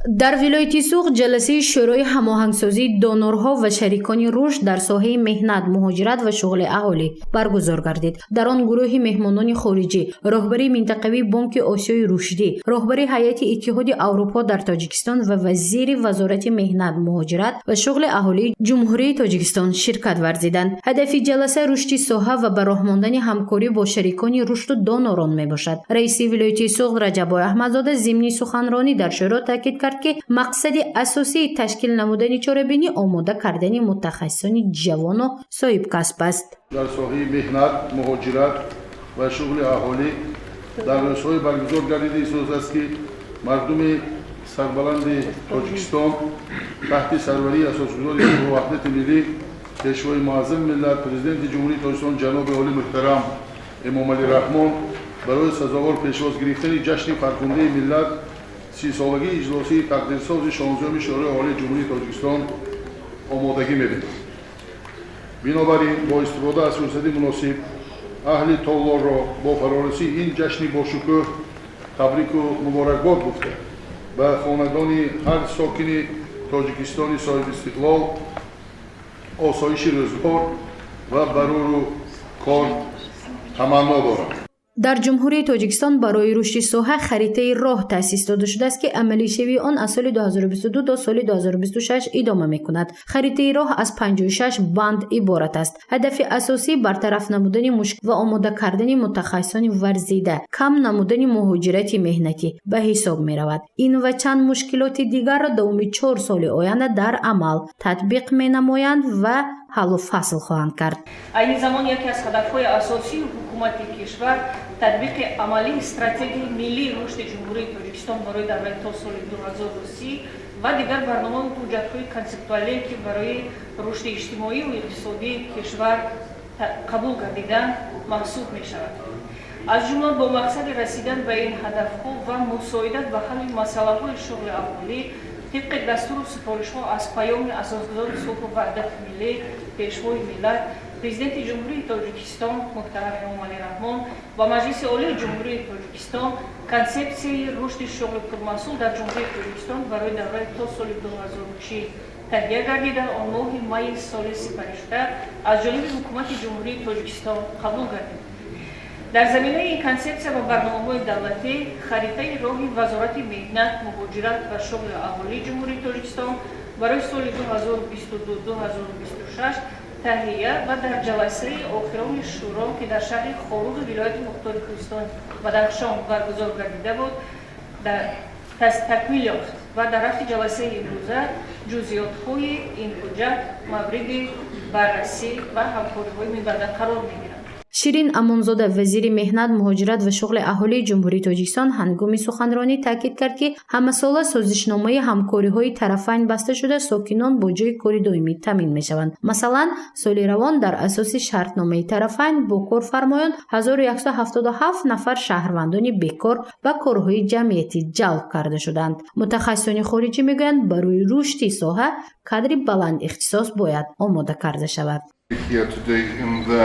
Дар вилояти Суғд ҷаласаи Шӯрои ҳамоҳангсозии донорҳо ва шарикони рушд дар соҳаи меҳнат, муҳоҷират ва шуғли аҳолӣ баргузор гардид. Дар он гурӯҳи меҳмонони хориҷӣ, роҳбари минтақавии Бонки Осиёи Рушдӣ, роҳбари ҳайати Иттиҳоди Аврупо дар Тоҷикистон ва вазири Вазорати меҳнат, муҳоҷират ва шуғли аҳолии Ҷумҳурии Тоҷикистон ширкат варзиданд. Ҳадафи ҷаласа рушди соҳа ва ба роҳ мондани ҳамкорӣ бо шарикони рушду донорон мебошад. Раиси вилояти Суғд Раҷаббой Аҳмадзода зимни суханронӣ дар шӯро таъкид кард, ки мақсади асосии ташкил намудани чорабинӣ омода кардани мутахассисони ҷавону соҳибкасб аст. Дар соҳаи меҳнат, муҳоҷират ва шуғли аҳолӣ дар рӯзҳои баргузор гардида истодааст, ки мардуми сарбаланди Тоҷикистон таҳти сарварии Асосгузори сулҳу ваҳдати миллӣ, Пешвои муаззами миллат, Президенти Ҷумҳурии Тоҷикистон ҷаноби олӣ муҳтарам Эмомалӣ Раҳмон барои сазовор пешвоз гирифтани ҷашни фархундаи миллат, 30-солагии иҷлосии тақдирсози 16-уми Шӯрои Олии Ҷумҳурии Тоҷикистон омодагӣ мебинад. Бинобар ин, бо истифода аз фурсати муносиб аҳли толорро бо фарорасии ин ҷашни бошукӯҳ табрику муборакбод гуфта, ба хонадони ҳар сокини Тоҷикистони соҳибистиқлол осоиши рӯзгор ва барору кор таманно дорам. Дар Ҷумҳурии Тоҷикистон барои рушди соҳа харитаи роҳ таъсис дода шудааст, ки амалишавии он аз соли 2022 то соли 2026 идома мекунад. Харитаи роҳ аз 56 банд иборат аст. Ҳадафи асосӣ бартараф намудани мушкил ва омода кардани мутахассисони варзида, кам намудани муҳоҷирати меҳнатӣ ба ҳисоб меравад. Ин ва чанд мушкилоти дигарро давоми 4 соли оянда дар амал татбиқ менамоянд ва ҳаллу фасл хоҳанд кард. Айни замон яке аз ҳадафҳои асосии ҳукумати кишвар татбиқи амалии Стратегияи миллии рушди Ҷумҳурии Тоҷикистон барои давраи то соли 2030 ва дигар барномаву ҳуҷҷатҳои консептуалие, ки барои рушди иҷтимоию иқтисодии кишвар қабул гардидаанд, маҳсуб мешавад. Аз ҷумла, бо мақсади расидан ба ин ҳадафҳо ва мусоидат ба ҳалли масъалаҳои шуғли аҳолӣ, тибқи дастуру супоришҳо аз Паёми Асосгузори сулҳу ваҳдати миллӣ, Пешвои миллат, Президенти Ҷумҳурии Тоҷикистон муҳтарам Эмомалӣ Раҳмон ба Маҷлиси Олии Ҷумҳурии Тоҷикистон Консепсияи рушди шуғли пурмаҳсул дар Ҷумҳурии Тоҷикистон барои давраи то соли 2040 таҳия гардида, он моҳи майи соли сипаришуда аз ҷониби Ҳукумати Ҷумҳурии Тоҷикистон қабул гардид. Дар заминаи ин консепсия ва барномаҳои давлатӣ харитаи роҳи Вазорати меҳнат, муҳоҷират ва шуғли аҳолии Ҷумҳурии Тоҷикистон барои соли 2022-2026 таҳия ва дар ҷаласаи охирони шӯро, ки дар шаҳри Хоруғи вилояти мухтори Кӯҳистони Бадахшон баргузор гардида буд, такмил ёфт ва дар рафти ҷаласаи имрӯза ҷузъиётҳои ин ҳуҷҷат мавриди баррасӣ ва ҳамкориҳои минбаъда қарор мегиранд. Ширин Амонзода, вазири меҳнат, муҳоҷират ва шуғли аҳолии Ҷумҳурии Тоҷикистон, ҳангоми суханронӣ таъкид кард, ки ҳамасола созишномаи ҳамкориҳои тарафайн баста шуда, сокинон бо ҷойи кори доимӣ таъмин мешаванд. Масалан, соли равон дар асоси шартномаи тарафайн бо корфармоён 1177 нафар шаҳрвандони бекор ба корҳои ҷамъиятӣ ҷалб карда шуданд. Мутахассисони хориҷӣ мегӯянд, барои рушди соҳа кадри баландихтисос бояд омода карда шавад. Here today in the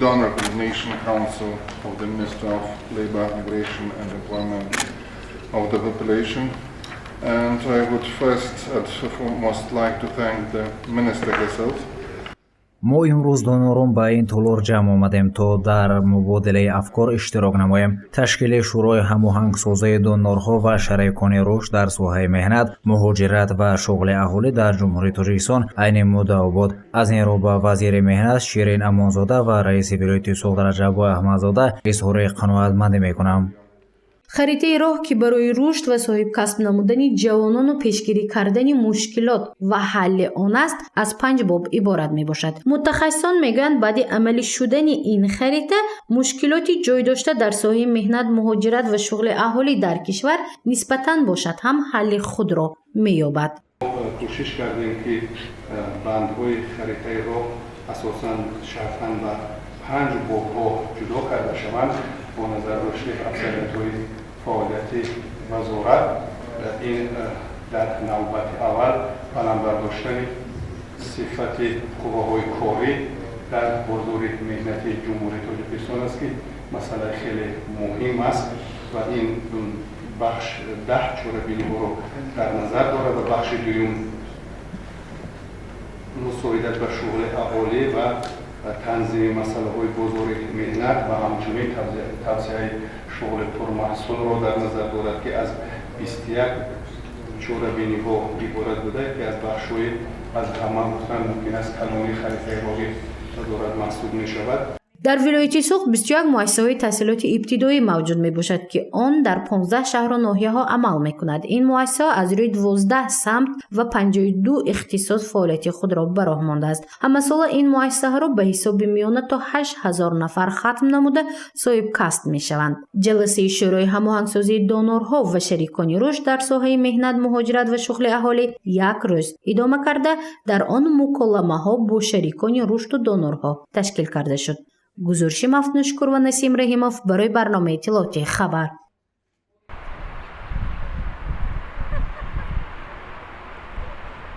Donor Coordination Council of the Minister of Labor, Migration and Employment of the Population. And I would first and foremost like to thank the Minister herself. Мо имрӯз, донорон, ба ин толор ҷамъ омадем, то дар мубодилаи афкор иштирок намоем. Ташкили Шӯрои ҳамоҳангсозии донорҳо ва шарикони рушд дар соҳаи меҳнат, муҳоҷират ва шуғли аҳолӣ дар Ҷумҳурии Тоҷикистон айни муддао буд. Аз ин рӯ ба вазири меҳнат Ширин Амонзода ва раиси вилояти Суғд Раҷаббой Аҳмадзода изҳори қаноатмандӣ мекунам. Харитаи роҳ, ки барои рушд ва соҳибкасб намудани ҷавонону пешгирӣ кардани мушкилот ва ҳалли он аст, аз панҷ боб иборат мебошад. Мутахассисон мегӯянд, баъди амалӣ шудани ин харита мушкилоти ҷой дошта дар соҳаи меҳнат, муҳоҷират ва шуғли аҳолӣ дар кишвар нисбатан бошад ҳам ҳалли худро меёбад. Кӯшиш кардем, ки бандҳои харитаи роҳ асосан шартан ба панҷ бобҳо ҷудо карда шаванд, бо назардошти афзалиятҳои фаъолияти вазорат. Ин дар навбати аввал баланд бардоштани сифати қувваҳои корӣ дар бозори меҳнати Ҷумҳурии Тоҷикистон аст, ки масъалаи хеле муҳим аст ва ин Бахш 10 чорабиниҳоро дар назар дорад ва бахши дуюм мусоидат ба шуғли аҳолӣ ва танзими масъалаҳои бозори меҳнат ва ҳамчунин тавсеаи шуғли пурмаҳсулро дар назар дорад, ки аз 21 чорабиниҳо иборат буда, ки аз бахшҳои аз ҳама гуфтан мумкин аст калони харитаи роҳи дорад маҳсуб мешавад. Дар вилояти Суғд 21 муассисаҳои таҳсилоти ибтидоӣ мавҷуд мебошад, ки он дар 15 шаҳру ноҳияҳо амал мекунад. Ин муассисаҳо аз рӯи 12 самт ва 52 ихтисос фаъолияти худро ба роҳ мондааст. Ҳамасола ин муассисаҳоро ба ҳисоби миёна то 8000 нафар хатм намуда, соҳибкасб мешаванд. Ҷаласаи Шӯрои ҳамоҳангсозии донорҳо ва шарикони рушд дар соҳаи меҳнат, муҳоҷират ва шуғли аҳолӣ як рӯз идома карда, дар он муколамаҳо бо шарикони рушду донорҳо ташкил карда шуд. Гузориши Мафтуншукур ва Насим Раҳимов барои барномаи иттилоотии «Хабар».